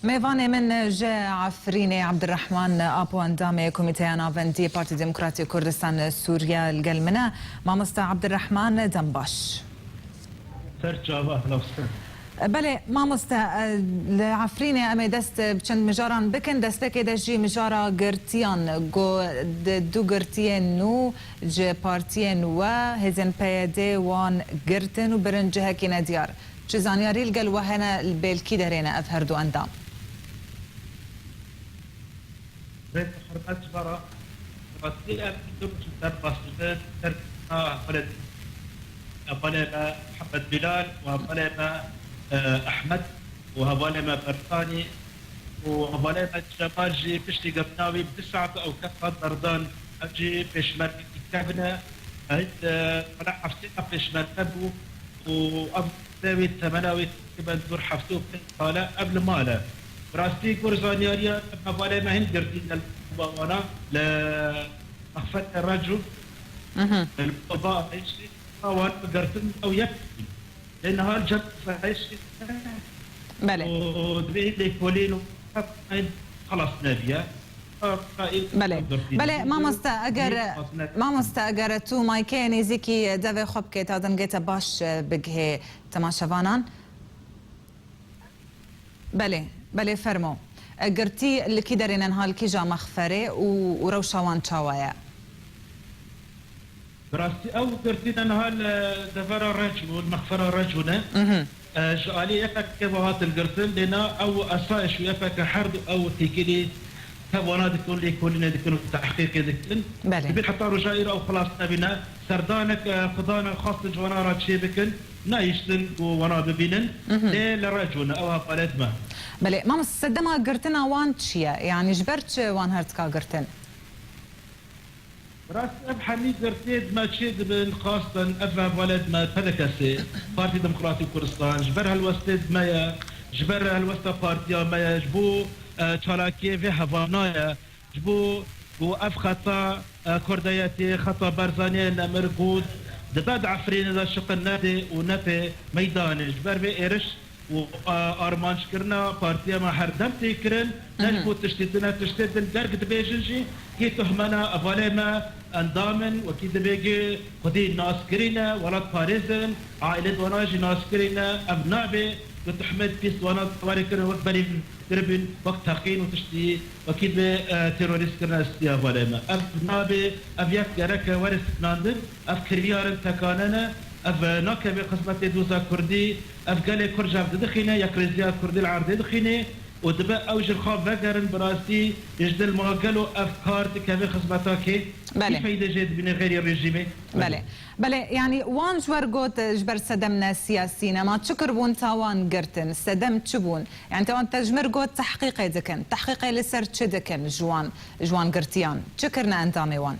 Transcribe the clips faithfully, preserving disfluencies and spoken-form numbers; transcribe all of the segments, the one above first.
Mêvanê min ji Efrînê Abdurrahman Apo, endamê Komîteya Navendî Partî Demokratî Kurdistan Sûriye li gel min e. Mamoste Abdurrahman, dem baş. Ser çava, Navsten. Belê, mamoste, li Efrînê em ê dest bi çend mijaran bikin. Destpêkê de jî mijara girtiyan, ku di du girtiyên nû ji partiyên we, hêzên P Y D wan girtin û birin cihekî nediyar. Çi zanyarî li gel we hene, li bêl kî derê ne ev her du endam? Rêz û hurmet ji we re. Rastî em dû roj li ser baş dibin, ser hevalê, hevalê me Mihemed Bilal û hevalê me, e, Ehmed û hevalê me Bertanî û hevalê me Cemal jî piştî girtina wî bi du saet ew ket hat berdan. Ev jî pêşmergekî kevn e. Heyt, e, wela heftê pêşmerge bû û ev wê temena wê teqrîben dûr heftê û pênc sal e ev li mal e. Bi rastî gor zanyariya hevalê me hin girtî li wana li mexferê Reco, li Baba Ayşê, wan girtin ew yek bûn. Lê niha li cem Ayşê Belê. û divê lêkolîn û xelas nebiye. Belê. Belê, mamoste, eger, mamoste, eger tu maykeyê nêzîkî devê xwe bikê, ta dengê te baş, e, bigihê temaşevanan. Belê, belê, fermo. E, girtî li kî derê ne niha, li kîja mexferê û, û rewşa wan çawa ye? Bi rastî ew girtî ne niha li devera Reco, li mexfera Reco ne. Mhm. E, ji alî Y P G ve hatin girtin, lê na ew asayiş û Y P G her du ew têkilî tev wana dikin, lêkolînê dikin û tehqîqê dikin. Belê. Dibê heta roja îro ew xilas nebîne. Serdanek, e, xwedana xwestin ji wana re çê bikin, nehiştin ku wana bibînin. Mhm. Lê li Reco ne, ew hevalêt me. Belê, mamoste, sedema girtina wan çi ye? Yanî ji ber çi wan her dika girtin? Bi rastî ev hemî girtiyê di me çê dibin, xastan ev hevalêt me P D K S'ê, Partî Demokratîk Kurdistan, ji ber helwestê me ye, ji ber helwesta partiya me ye, ji bo, e, çalakiyê vê hevana ye, ji bo ku ev xeta, e, kurdeyetê, xeta Barzaniyê nemir ku dibe di Efrînê de şiqil nedê û nepê meydanê. Ji ber vê êriş û, e, armanckirina partiya me her dem tê kirin, ne ji bo tiştê din e, tiştê din gerg dibêjin jî, kê tuhmena hevalê me endam in, wekî divê gê xwedî naskirî ne, welatparêz in, aîlê di wana jî naskirî ne, ev nabe ku tuhmet pîs di wana warê kirin wek berî kiribûn, wek teqîn û tiştî, wekî divê, e, terorîst kirine stûya hevalê me. Ev nabe, ev yek gereke were sekinandin, ev kiryar in, tekane ne, ev, e, nakeve xizmetê doza kurdî, ev gelê kurd ji hev didixîne, yekrêziya kurdî li erdê dixîne û dibe ew ji xwe vegerin, bi rastî ji dil ma gelo ev kar dikeve xizmeta kê? Belê. Kî feyde jê dibîne xeyrê rejîmê? Belê. Belê, yanî wan ji wer got, e, ji ber sedem ne siyasî ne, ma çi kiribûn ta wan girtin? Sedem çi bûn? Yanî te wan, te ji mir got tehqîqê dikin. Tehqîqê li ser çi dikin ji wan, ji wan girtiyan? Çi kirine endamê wan?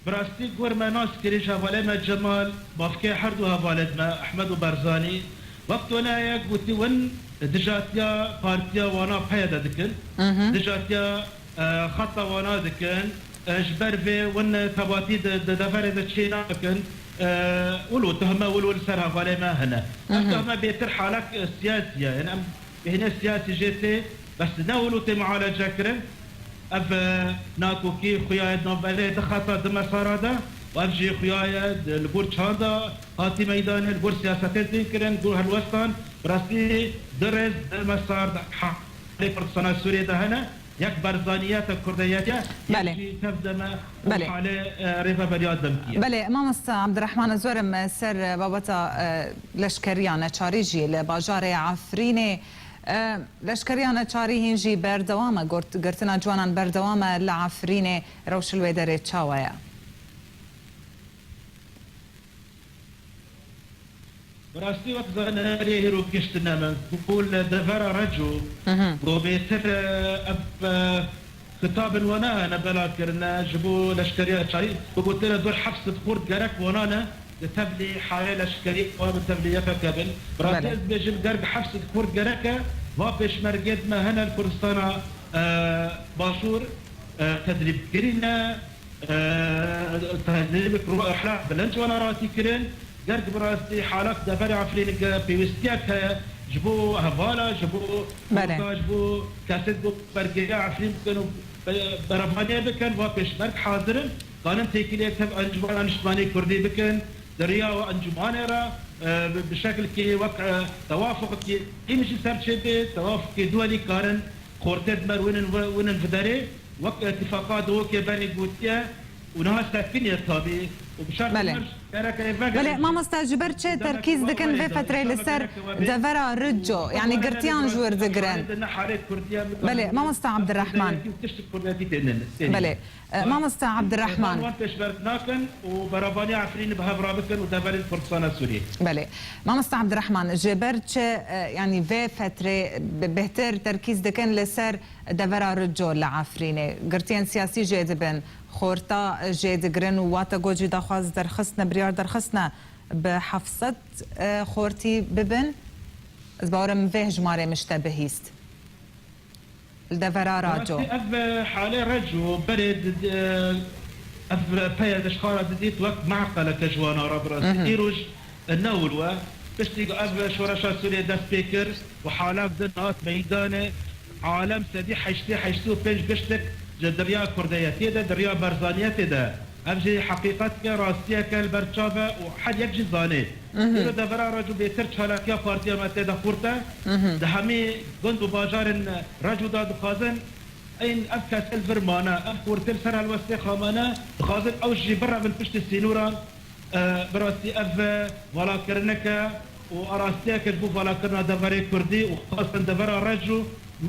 Bi rastî gor me nas kirî ji hevalê me Cemal, bavkê her du hevalêt me, Ehmed û Barzanî, wek tone ye gotî win dijatiya partiya wana P Y D dikin. Mhm. Dijatiya, e, xeta wana dikin. E, ji ber vê win tebatî di, di deverê de çê nakin. E, wilo, tuhme wilo li ser hevalê me hene. Ev Mhm. tuhme bêtir halek, e, siyasî ye. Yani em bêhne siyasî jê tê, bes ne wilo tê mualece kirin. Ev, e, nakokî xuya ye di navberê di xeta di mesara de û ev jî xuya ye di, li gor çanda hatî meydanê, li gor siyasetê tên kirin, gor helwestan, bi rastî di rêz di mesar de ha-, lê Kurdistana Sûriyê de hene, yek Barzaniyete, Kurdeyetiye, yek Belê. jî tev de me Belê. halê, e, rêveberiya demkî ye. Belê, mamosta Abdurrahman, ez werim, e, ser, e, babeta, e, leşkeriya neçarî jî li bajarê Efrînê. E, leşkeriya neçarî hîn jî berdewam e, gort-, girtina ciwanan berdewam e li Efrînê, rewş li wê derê çawa ye? Bi rastî wek zanariyê hîro giştine me, ku li devera Reco, Mhm. ku bêtir, e, ev, e, kitabên wana hene bela kirine ji bo leşkeriya çarî, ku gotine dur heft sed xort gerek wana ne, di tevlî hayê leşkerî wan bi tevlî Y P G bin. Bi rastî Belê. ez dibêjim gerg heft sed xort gerek e, va pêşmergê me hene li Kurdistana, e, Başûr, e, tedrîb kirîne, e, tedrîbek ru-, rihla bilind ji wana ratî kirin. Gerg bi rastî halak deverê Efrînê ge pêwîstiyek heye ji bo hevala, ji bo Belê. Xorta, ji bo kesê ku bergêriya Efrîn bikin û be-, berevaniye bikin, va pêşmerg hazir in, kanin têkiliyê tev Encûmena Niştimanî Kurdî bikin, di riya we encûmanê re, e, bi, bi şekilkî wek, e, tewafukekî îm jî ser çêbê, tewafukê duwelî karin xortê di me re winin, winin viderê, wek îtifaqa Duhokê berê gotiye û niha sekiniye tabî û bi şertê Belê. Mer gereke vegere Belê, mamosta, ji ber çi terkîz dikin vê fetrê li ser devera Rico, yanî girtiyan ji wir digirin? Belê, mamosta Abdurrahman. Belê, e, mamosta Abdurrahman. Wan pêşberk nakin û beravaniya Efrînê bi hev re bikin û deverên Kurdistana Sûriyê. Belê. Mamosta Abdurrahman, ji ber çi, e, yanî vê fetrê bi-, bêhtir terkîz dikin li ser devera Rico li Efrînê? Girtiyên siyasî jê dibin, xorta jê digirin û wate got jî daxwaz derxistine, biryar derxistine bi heft sed, e, xortî bibin. Ez bawer im vê hejmarê min ji te bihîst. Li devera Raco. Rastî ev, e, halê Reco berê di, di, ev peye di ji xwe re didît wek meqeleke ji wana re bi rastî. Mhm. Îroj, e, ne wir e. Piştî ku ev şoreşa Sûriyê dest pê kir û hala din hat meydanê, alem sedî heştê heştê û pênc giştik ji di riya kurdeyetiyê de, di riya berzaniyetê de. Ev jî heqîqetke, rastiyeke li ber çav e û her yek jî zanê. Mhm. Îro devera Reco bêtir çalakiya partiya me tê de xurt e. Mhm. Di hemî gund û bajarên Reco de dixwazin, ên ev kesê li vir mane, ev xortê li ser helwestê xwe mane, dixwazin ew jî birevin piştî sînoran. E, bi rastî ev, e, valakirinek e û arastiyeke ji bo valakirina deverê Kurdî û xwestin devera Reco,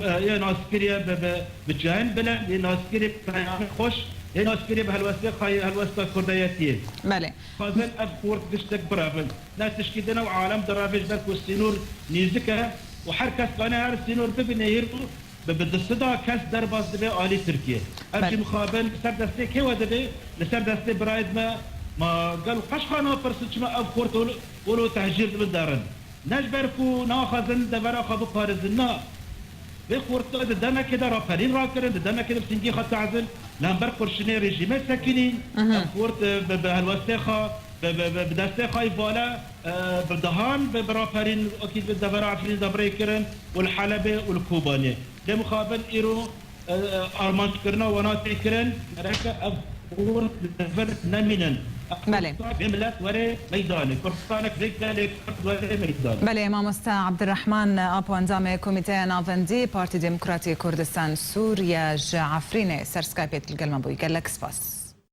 e, yê naskiriye bi, bi, bi cihên bilind, yê naskiriye bi peyamên xweş, yê naskiriye bi helwestê xwe yê helwesta kurdeyetiyê. Belê. Xwazin ev xort giştek birevin. Ne tişkî din e û alem direve ji ber ku sînor nêzik e û her kes kane her sînor bibîne hîr û bi, bi du sed kes derbas dibe alî Tirkiyê. Ev Belê. Jî mixabin li ser destê kê we dibe? Li ser destê birayê me, ma gelo qeş xwe napirsin çima ev xort wilo, wilo tehcîr dibin derin? Ne ji ber ku naxwazin devera xwe biparêzin, na. Vê xorta di demekê de raperîn rakirin, di demekê de bi singê xwe tazin, li hember qurşinê rejîmê sekinîn, Mhm. ev xort, e, bi, bi helwestê xwe, bi, bi, bi, bi destê xwe yî vala, e, bi dehan, bi, bi raperîn, wekî bi devera Efrînê de bi rê kirin û li Helebê û li Kobanê. Lê mixabin îro, e, e, armanckirina wana tê kirin, gereke ev xort li vir nemînin. Belê. Vê milet were meydanê. Kurdistanek vê gelê Kurd were meydanê. Belê, mamoste Abdurrahman Apo, endamê Komîteya Navendî Partî Demokratî Kurdistan Sûriye ji Efrînê ser Skypeê li gel me bûyî. Gelek spas.